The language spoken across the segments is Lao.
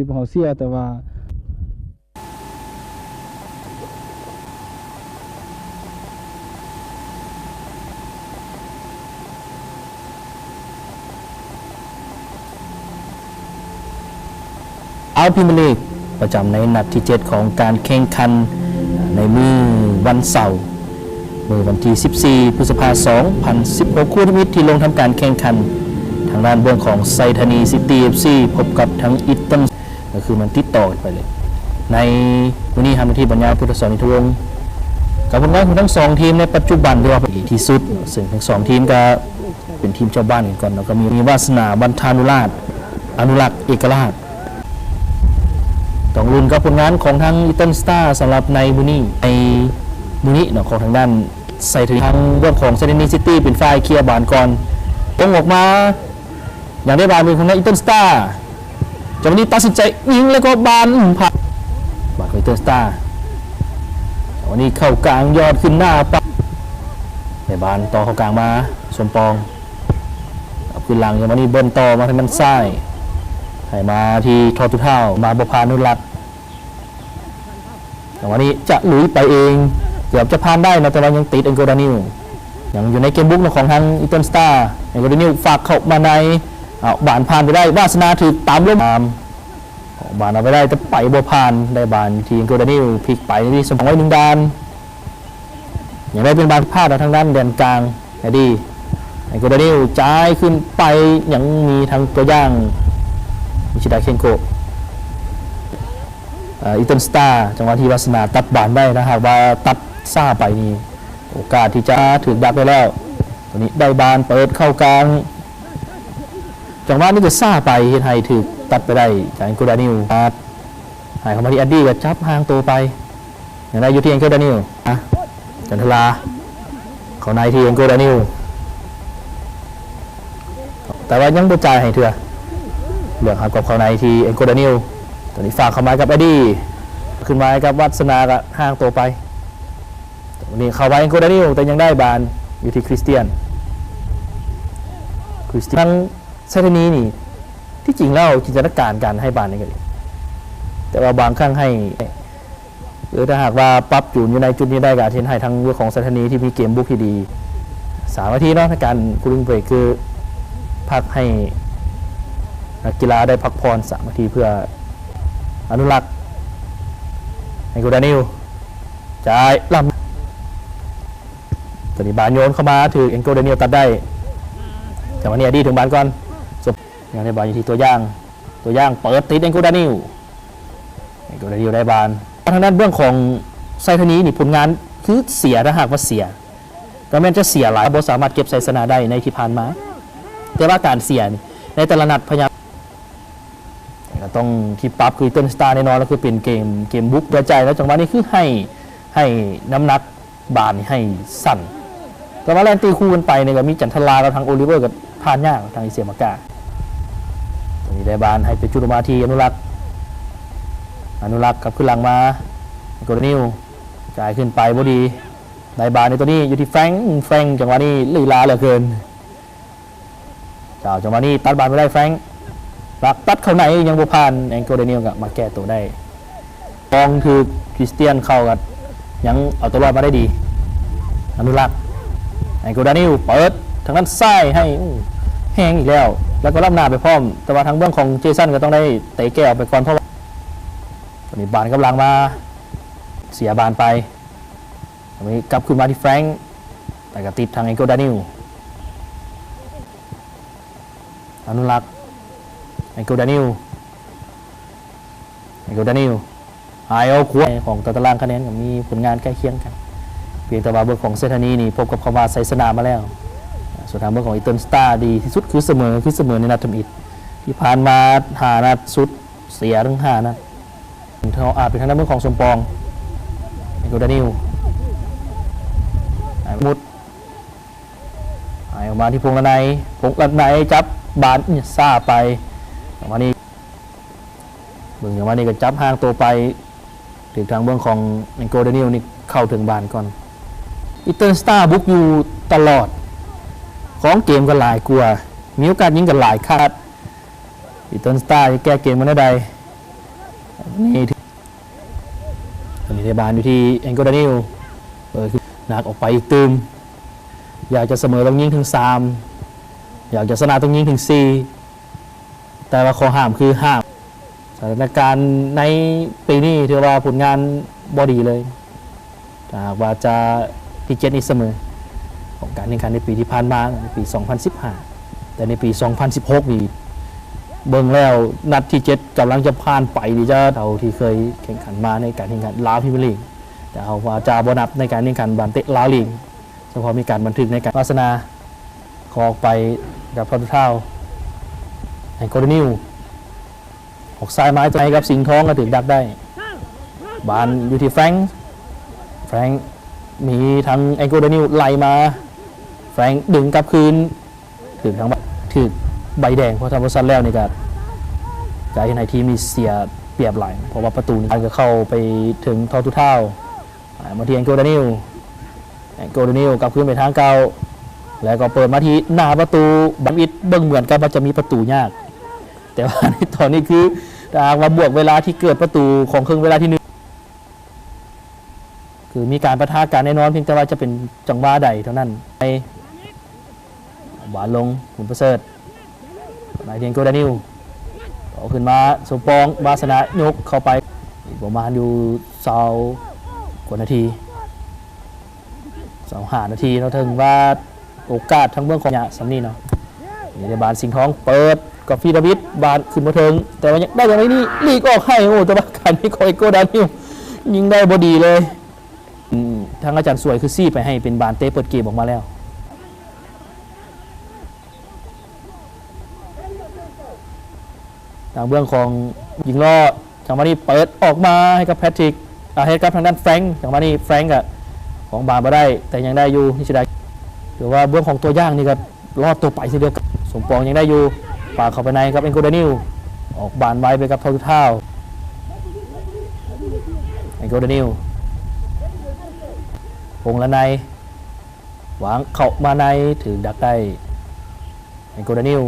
ທີ່ພວກເຮົາເສຍ ແຕ່ວ່າ ອາວ ພຣີເມຍລີກ ປະຈຳໃນນັດທີເຈັດຂອງການແຂ່ງຂັນ ໃນມື້ວັນເສົາ ມື້ວັນທີສິບສີ່ ພຶດສະພາ ສອງພັນສິບຫົກ ຄູ່ທຳອິດທີ່ລົງທຳການແຂ່ງຂັນ ທາງດ້ານເບື້ອງຂອງໄຊທານີຊິຕີ ເອັຟຊີ ພົບກັບທາງອິດຕັນ ກໍຄືມັນຕິດຕໍ່ກັນໄປເລີຍ. ໃນມື້ນີ້ ເຮົາມາທີ່ບັນຍາພຸດທະສອນ ອິນທະວົງ ກັບຜົນງານຂອງທັງສອງທີມໃນປັດຈຸບັນ ຖືວ່າດີທີ່ສຸດ, ເຊິ່ງທັງສອງທີມກໍເປັນທີມເຈົ້າບ້ານກັນກ່ອນ ແລ້ວກໍມີ ມີວາສະໜາ ວັນທານຸລາດ ອະນຸລັກ ເອກະລາດ. ຕ້ອງລຸ້ນກັບຜົນງານຂອງທາງ ອີເຕັນສະຕາ ສຳລັບໃນມື້ນີ້ ໃນມື້ນີ້ເນາະ ຂອງທາງດ້ານໄຊທານີ ທາງເບື້ອງຂອງໄຊທານີຊິຕີ ເປັນຝ່າຍເຄຍບານກ່ອນ ຕົງອອກມາ ຍັງໄດ້ບານເປັນຂອງທາງ ອີເຕັນສະຕາ ຈັງຫວະນີ້ຕັດສິນໃຈຍິງ ແລ້ວກໍບານ ອືມ ພາດ ບານຂອງ ອີເຕັນສະຕາ ຈັງຫວະນີ້ເຂົ້າກາງ ຢອດຂຶ້ນໜ້າປາ ໄດ້ບານຕໍ່ເຂົ້າກາງມາ ສົມປອງ ເອົາຄືນຫຼັງ ຈັງຫວະນີ້ເບິ່ນຕໍ່ມາທາງດ້ານຊ້າຍ ໃຫ້ມາທີ່ ທອດຕູທ້າວ ມາບໍ່ຜ່ານ ອະນຸລັກ ຈັງຫວະນີ້ຈະລຸຍໄປເອງ ເກືອບຈະຜ່ານໄດ້ເນາະ ແຕ່ວ່າຍັງຕິດ ແອງໂກດານິວ ຍັງຢູ່ໃນເກມບຸກເນາະ ຂອງທາງ ອີເຕັນສະຕາ ແອງໂກດານິວ ຝາກເຂົ້າມາໃນ ເອົາບານຜ່ານໄປໄດ້ ວາສະໜາຖືກຕາມລົມ ບານເອົາໄປໄດ້ ແຕ່ໄປບໍ່ຜ່ານ ໄດ້ບານທີ່ ແອງໂກດານິວ ພລິກໄປທີ່ສອງໄວ້ໜຶ່ງດ້ານ ຍັງໄດ້ເປັນບານພາດເນາະ ທາງດ້ານແດນກາງ ແອດດີ້ ແອງໂກດານິວ ຈ່າຍຂຶ້ນໄປ ຍັງມີທາງຕົວຢ່າງ ມິຊິດາເຄນໂກ ເອີ ອີເຕັນສະຕາ ຈັງຫວະທີ່ວາສະໜາຕັດບານໄດ້ ຖ້າຫາກວ່າຕັດຊ້າໄປນີ້ ໂອກາດທີ່ຈະຖືກດັກໄດ້ແລ້ວ. ຕອນນີ້ໄດ້ບານເປີດເຂົ້າກາງ ຈັງຫວະນີ້ກໍຊ້າໄປ ເຮັດໃຫ້ຖືກຕັດໄປໄດ້ຈາກ ແອງໂກດານິວ ໃຫ້ເຂົ້າມາທີ່ແອດດີ້ ກໍຈັບຫ່າງໂຕໄປ ຍັງໄດ້ຢູ່ທີ່ ແອງໂກດານິວ ອະ ຈັນທະລາ ເຂົ້າໃນທີ່ ແອງໂກດານິວ ແຕ່ວ່າຍັງບໍ່ຈ່າຍໃຫ້ເທື່ອ ເລືອກຫາກອບເຂົ້າໃນທີ່ ແອງໂກດານິວ ຕອນນີ້ຝາກເຂົ້າມາກັບແອດດີ້ ຂຶ້ນມາໃຫ້ກັບວັດສະໜາ ກໍຫ່າງໂຕໄປ ຕອນນີ້ເຂົ້າໄປ ແອງໂກດານິວ ແຕ່ຍັງໄດ້ບານຢູ່ທີ່ຄຣິສຕຽນ ຄຣິສຕຽນ ທາງ ໄຊທານີນີ້ ທີ່ຈິງແລ້ວຈິນຕະນາການການໃຫ້ບານນີ້ກໍດີ ແຕ່ວ່າບາງຄັ້ງໃຫ້ ເອີ ຖ້າຫາກວ່າປັບຈູນຢູ່ໃນຈຸດນີ້ໄດ້ ກໍອາດເຮັດໃຫ້ທາງເລື່ອງຂອງໄຊທານີທີ່ມີເກມບຸກທີ່ດີ ສາມນາທີເນາະ ໃນການ cooling break ຄືພັກໃຫ້ນັກກິລາໄດ້ພັກຜ່ອນສາມນາທີ ເພື່ອອະນຸລັກ ໃຫ້ໂກດານິວ ຈ່າຍລ້ຳ ຕອນນີ້ບານໂຍນເຂົ້າມາ ຖືກແອງໂກດານິວຕັດໄດ້ ຈັງຫວະນີ້ອາດີເຖິງບານກ່ອນ ຍັງໄດ້ບານຢູ່ທີ່ຕົວຢ່າງ ຕົວຢ່າງເປີດຕິດແອງໂກດານິວ ແອງໂກດານິວໄດ້ບານ. ທາງດ້ານເບື້ອງຂອງໄຊທານີນີ້ ຜົນງານຄືເສຍ ຖ້າຫາກວ່າເສຍ ກໍແມ່ນຈະເສຍຫຼາຍ ບໍ່ສາມາດເກັບໄຊຊະນະໄດ້ໃນທີ່ຜ່ານມາ ແຕ່ວ່າການເສຍນີ້ ໃນແຕ່ລະນັດພະຍາຍາມ ກໍຕ້ອງທີ່ປັບຄື ອີເຕັນສະຕາ ແນ່ນອນ ກໍຄືເປັນເກມ ເກມບຸກຕົວໃຈ ແລ້ວຈັງຫວະນີ້ຄືໃຫ້ ໃຫ້ນ້ຳໜັກບານໃຫ້ສັ້ນ ແຕ່ວ່າແລ່ນຕີຄູ່ກັນໄປນີ້ກໍມີຈັນທະລາກັບທາງໂອລິເວີ ກໍຜ່ານຍາກທາງເອເຊຍມາກາ ຕອນນີ້ໄດ້ບານໃຫ້ໄປຈຸດອອກມາທີ່ອະນຸລັກ ອະນຸລັກກັບຄືນຫຼັງມາ ແອງໂກດານິວ ຈ່າຍຂຶ້ນໄປບໍ່ດີ ໄດ້ບານໃນຕົວນີ້ຢູ່ທີ່ແຟງ ແຟງ ຈັງຫວະນີ້ລີລາເຫຼືອເກີນ ເຈົ້າ ຈັງຫວະນີ້ຕັດບານໄປໄດ້ແຟງ ລັກຕັດເຂົ້າໃນ ຍັງບໍ່ຜ່ານ ແອງໂກດານິວກໍມາແກ້ໂຕໄດ້ ປອງຖືກຄຣິສຕຽນເຂົ້າ ກໍຍັງເອົາຕົວລອດມາໄດ້ດີ ອະນຸລັກ ແອງໂກດານິວ ເປີດທາງດ້ານຊ້າຍໃຫ້ ໂອ້ ແຮງອີກແລ້ວ ແລ້ວກໍລ້ຳໜ້າໄປພ້ອມ ແຕ່ວ່າທາງເບື້ອງຂອງເຈສັນກໍຕ້ອງໄດ້ເຕະແກ້ອອກໄປກ່ອນ ເພາະວ່າ ຕອນນີ້ບານກັບຫຼັງມາ ເສຍບານໄປ ອັນນີ້ກັບຄືນມາທີ່ແຟງ ແຕ່ກໍຕິດທາງແອງໂກດານິວ ອະນຸລັກ ແອງໂກດານິວ ແອງໂກດານິວ ຫາຍເອົາຂວາຂອງຕາຕະລາງຄະແນນ ກໍມີຜົນງານໃກ້ຄຽງກັນ ພຽງແຕ່ວ່າເບື້ອງຂອງເຊທານີນີ້ ພົບກັບຄຳວ່າໄຊຊະນະມາແລ້ວ ສ່ວນທາງເບື້ອງຂອງອີເຕັນສະຕາ ດີທີ່ສຸດຄືສະເໝີ ຄືສະເໝີໃນນັດທຳອິດ ທີ່ຜ່ານມາຫ້ານັດສຸດ ເສຍທັງຫ້ານັດ ເປັນທາງ ອາ ເປັນທາງດ້ານເມືອງຂອງສົມປອງ ແອງໂກດານິວ ໝຸດ ໃຫ້ອອກມາທີ່ພົງລະໄນ ພົງລະໄນຈັບບານຊ້າໄປ ຈັງຫວະນີ້ ເບິ່ງ ຈັງຫວະນີ້ກໍຈັບຫ່າງໂຕໄປ ຖືກທາງເບື້ອງຂອງແອງໂກດານິວນີ້ເຂົ້າເຖິງບານກ່ອນ ອີເຕັນສະຕາບຸກຢູ່ຕະຫຼອດ ຄອງເກມກໍຫຼາຍກວ່າ ມີໂອກາດຍິງກໍຫຼາຍຄັກ ອີເຕັນສະຕາຈະແກ້ເກມມາແນວໃດ? ນີ້ ອັນນີ້ໄດ້ບານຢູ່ທີ່ແອງໂກດານິວ ເປີດໜັກອອກໄປອີກຕື່ມ ຢາກຈະສະເໝີຕ້ອງຍິງເຖິງສາມ ຢາກຈະຊະນະຕ້ອງຍິງເຖິງສີ່ ແຕ່ວ່າຂໍ້ຫ້າມຄືຫ້າມ. ສະຖານະການໃນປີນີ້ຖືວ່າຜົນງານບໍ່ດີເລີຍ. ຖ້າຫາກວ່າຈະທີເຈັດນີ້ສະເໝີຂອງການແຂ່ງຂັນໃນປີທີ່ຜ່ານມາ ໃນປີສອງພັນສິບຫ້າ ແຕ່ໃນປີສອງພັນສິບຫົກນີ້ ເບິ່ງແລ້ວນັດທີເຈັດກຳລັງຈະຜ່ານໄປນີ້ ຈະເທົ່າທີ່ເຄີຍແຂ່ງຂັນມາໃນການແຂ່ງຂັນລາວພຣີເມຍລີກ ແຕ່ເຮົາວ່າຈະບໍ່ນັບໃນການແຂ່ງຂັນບານເຕະລາວລີກ ສະເພາະມີການບັນທຶກໃນການ ວາສະນາ ເຂົ້າອອກໄປກັບທອດທາວ ໃຫ້ໂກດານິວ ອອກຊ້າຍມາໃຫ້ກັບສິງທອງ ກໍຖືກດັກໄດ້ ບານຢູ່ທີ່ແຟງ ແຟງມີທັງແອງໂກດານິວໄລ່ມາ ແຟງດຶງກັບຄືນ ຖືກທາງ ຖືກໃບແດງ ເພາະທຳບໍ່ຊັ້ນແລ້ວນີ້ກໍຈະເຮັດໃຫ້ທີມນີ້ເສຍປຽບຫຼາຍ ເພາະວ່າປະຕູນີ້ກໍເຂົ້າໄປເຖິງທອດທາວ ອ່າ ມາທີ່ແອງໂກດານິວ ແອງໂກດານິວກັບຄືນໄປທາງເກົ່າ ແລ້ວກໍເປີດມາທີ່ໜ້າປະຕູ ບັນວິດ ເບິ່ງເໝືອນກັບວ່າຈະມີປະຕູຍາກ ແຕ່ວ່າໃນຕອນນີ້ຄື ຖ້າຫາກວ່າບວກເວລາທີ່ເກີດປະຕູຂອງເຄິ່ງເວລາທີໜຶ່ງ ຄືມີການປະທະກັນແນ່ນອນ ພຽງແຕ່ວ່າຈະເປັນຈັງຫວະໃດເທົ່ານັ້ນ. ບານລົງ ບຸນປະເສີດ ນາຍທຽງໂກດານິວ ເອົາຂຶ້ນມາ ສົມປອງ ວາສະນາ ຍົກເຂົ້າໄປ ອີກປະມານຢູ່ຊາວກວ່ານາທີ ຊາວຫ້ານາທີເນາະ ເຖິງວ່າໂອກາດທາງເບື້ອງຂອງຍະສ່ຳນີ້ເນາະ ມີແຕ່ບານສິງທອງເປີດ ກາຟີດາວິດ ບານຂຶ້ນບໍ່ເຖິງ ແຕ່ວ່າຍັງໄດ້ຢ່າງໃດນີ້ ຫຼີກອອກໃຫ້ ໂອ້ ແຕ່ວ່າການຍິງຂອງເອໂກດານິວ ຍິງໄດ້ບໍ່ດີເລີຍ. ອືມ ທາງອາຈານສວຍຄືຊີ້ໄປໃຫ້ເປັນບານເຕະເປີດເກມອອກມາແລ້ວ. ທາງເບື້ອງຂອງຍິງລໍ້ ຈັງຫວະນີ້ເປີດອອກມາໃຫ້ກັບແພດທຣິກ ອ່າ ໃຫ້ກັບທາງດ້ານແຟງ ຈັງຫວະນີ້ແຟງກໍຄອງບານບໍ່ໄດ້ ແຕ່ຍັງໄດ້ຢູ່ ນິຊິດາ ຖືວ່າເບື້ອງຂອງຕົວຢ່າງນີ້ກໍລອດຕົວໄປເຊັ່ນດຽວກັນ. ສົມປອງຍັງໄດ້ຢູ່ ປາເຂົ້າໄປໃນກັບແອງໂກດານິວ ອອກບານໄວໄປກັບທອດທາວ ແອງໂກດານິວ ພົງລະໄນ ວາງເຂົ້າມາໃນ ຖືກດັກໄດ້ ແອງໂກດານິວ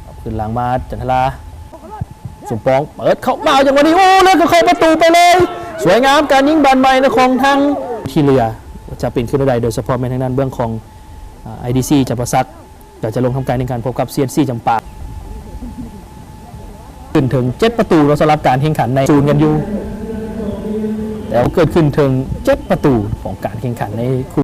ເອົາຄືນຫຼັງມາ ຈັນທະລາ ສົມປອງເປີດເຂົ້າມາ ຈັງຫວະນີ້ ໂອ້ ແລ້ວກໍເຂົ້າປະຕູໄປເລີຍ ສວຍງາມການຍິງບານໃໝ່ຂອງທາງ ທີ່ເຫຼືອຈະເປັນຄືນແນວໃດ ໂດຍສະເພາະແມ່ນທາງດ້ານເບື້ອງຂອງ ອາ ໄອດີຊີ ຈຳປາສັກ ກໍຈະລົງທຳການແຂ່ງຂັນພົບກັບ ຊີເອັນຊີ ຈຳປາ ຂຶ້ນເຖິງເຈັດປະຕູເນາະ ສຳລັບການແຂ່ງຂັນໃນສູນກັນຢູ່ ແຕ່ວ່າເກີດຂຶ້ນເຖິງເຈັດປະຕູຂອງການແຂ່ງຂັນໃນຄູ່